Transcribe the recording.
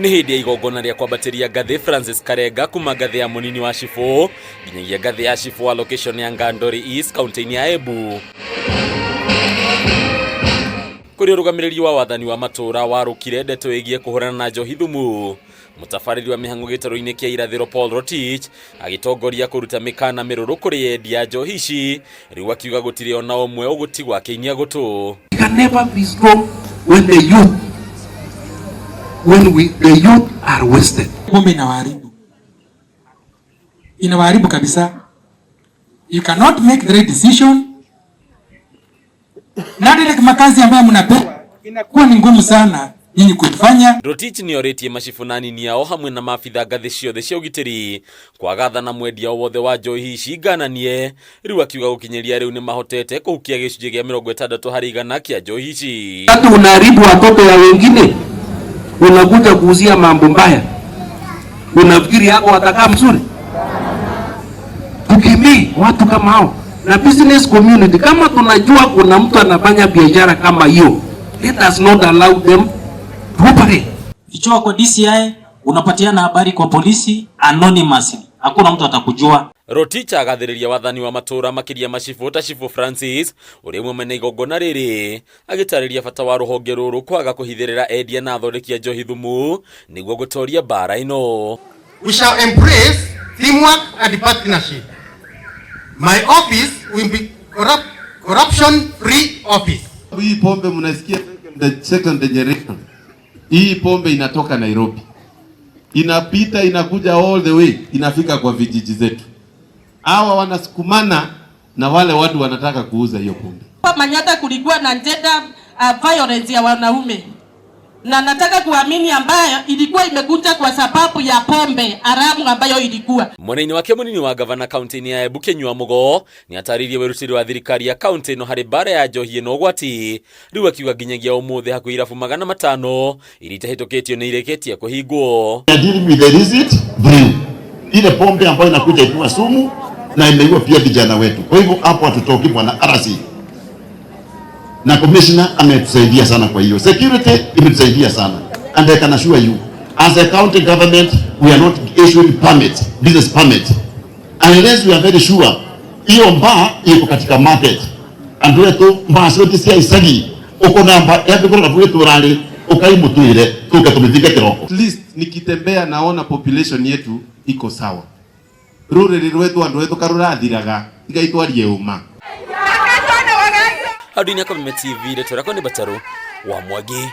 Nĩ hĩndĩ ya igongona rĩa kwambatĩria ngathĩ Francis Karenga kuma ngathĩ ya mũnini wa cibũ nginyagia ngathĩ ya cibũ wa location ya Ngandori East kaunti-inĩ ya Embu, kũrĩa ũrũgamĩrĩri wa wathani wa matũũra warũkire ndeto ĩgiĩ kũhũrana na njohi thumu. Mũtabarĩri wa mĩhang'o gĩtarũ-inĩ kĩa irathĩro Paul Rotich agĩtongoria kũruta mĩkana mĩrũrũ kũrĩ endia a njohi ici, rĩu akiuga gũtirĩ ona ũmwe ũgũtigwo akĩinia gũtũ. We can never be strong when the youth, when we, the youth are wasted. Pombe inawaharibu, inawaharibu kabisa. You cannot make the right decision. Na ile makazi ambayo mnapewa inakuwa ni ngumu sana nyinyi kuifanya. Rotich nĩorĩtie macibũ na anini ao hamwe na maabitha ngathĩ ciothe cia ũgitĩri kwaga tha na mwendia o wothe wa njohi ici ngananie, rĩu akiuga gũkinyĩria rĩu nĩmahotete kũhukia gĩcunjĩ kĩa 60% kĩa njohi ici. Watu unaharibu watoto ya wengine, unakuja kuuzia mambo mbaya, unafikiri yako watakaa mzuri? Tukemee watu kama hao na business community. Kama tunajua kuna mtu anafanya biashara kama hiyo, let us not allow them to operate. Ikiwa kwa DCI unapatiana habari kwa polisi anonymously, hakuna mtu atakujua. Rotich agathĩrĩria wathani wa matũũra makĩria macibũ ta Cibũ Francis ũrĩa ũmwe mwene igongona rĩrĩ, agĩtarĩria bata wa rũhonge rũrũ kwaga kũhithĩrĩra endia na athondeki a njohi thumu nĩguo gũtoria mbara ĩno. We shall embrace teamwork and partnership. My office will be corruption free office. Hii pombe mnasikia the second generation. Hii pombe inatoka Nairobi, inapita inakuja all the way inafika kwa vijiji zetu. Hawa wanasukumana na wale watu wanataka kuuza hiyo pombe. Hapa Manyatta kulikuwa na gender violence ya wanaume, na nataka kuamini ambayo ilikuwa imekuja kwa sababu ya pombe haramu ambayo ilikuwa. Mwena-inĩ wake, mũnini wa gavana kaunti-inĩ ya Embu Kinyua Mugo nĩ atarĩirie wĩrutĩri wa thirikari ya kaunti ĩno harĩ mbara ya njohi ĩno ũgwati, rĩu akiuga nginyagia ũmũthĩ hakuhĩ irabu 500 iria itahĩtũkĩtio nĩ irĩkĩtie kũhingwo. We are dealing with the illicit brew, ile pombe ambayo inakuja ikiwa sumu na imeiua pia vijana wetu. Kwa hivyo hapo hatutoki, bwana RC na commissioner ametusaidia sana, kwa hiyo security imetusaidia sana, and I can assure you as a county government we are not issuing permit, business permit, unless we are very sure hiyo mbaa iko katika market. Andu etu mbaa ciote cia icagi uko namba yathikoro na turari ukaimutwire tuke tumithinge kiroko. At least nikitembea naona population yetu iko sawa, ruriri rwetu andu wetu karurathiraga tigaitwarie uma. Hau ndini ya Kameme TV, ndeto yakwa nĩ Bataru wa Mwangi.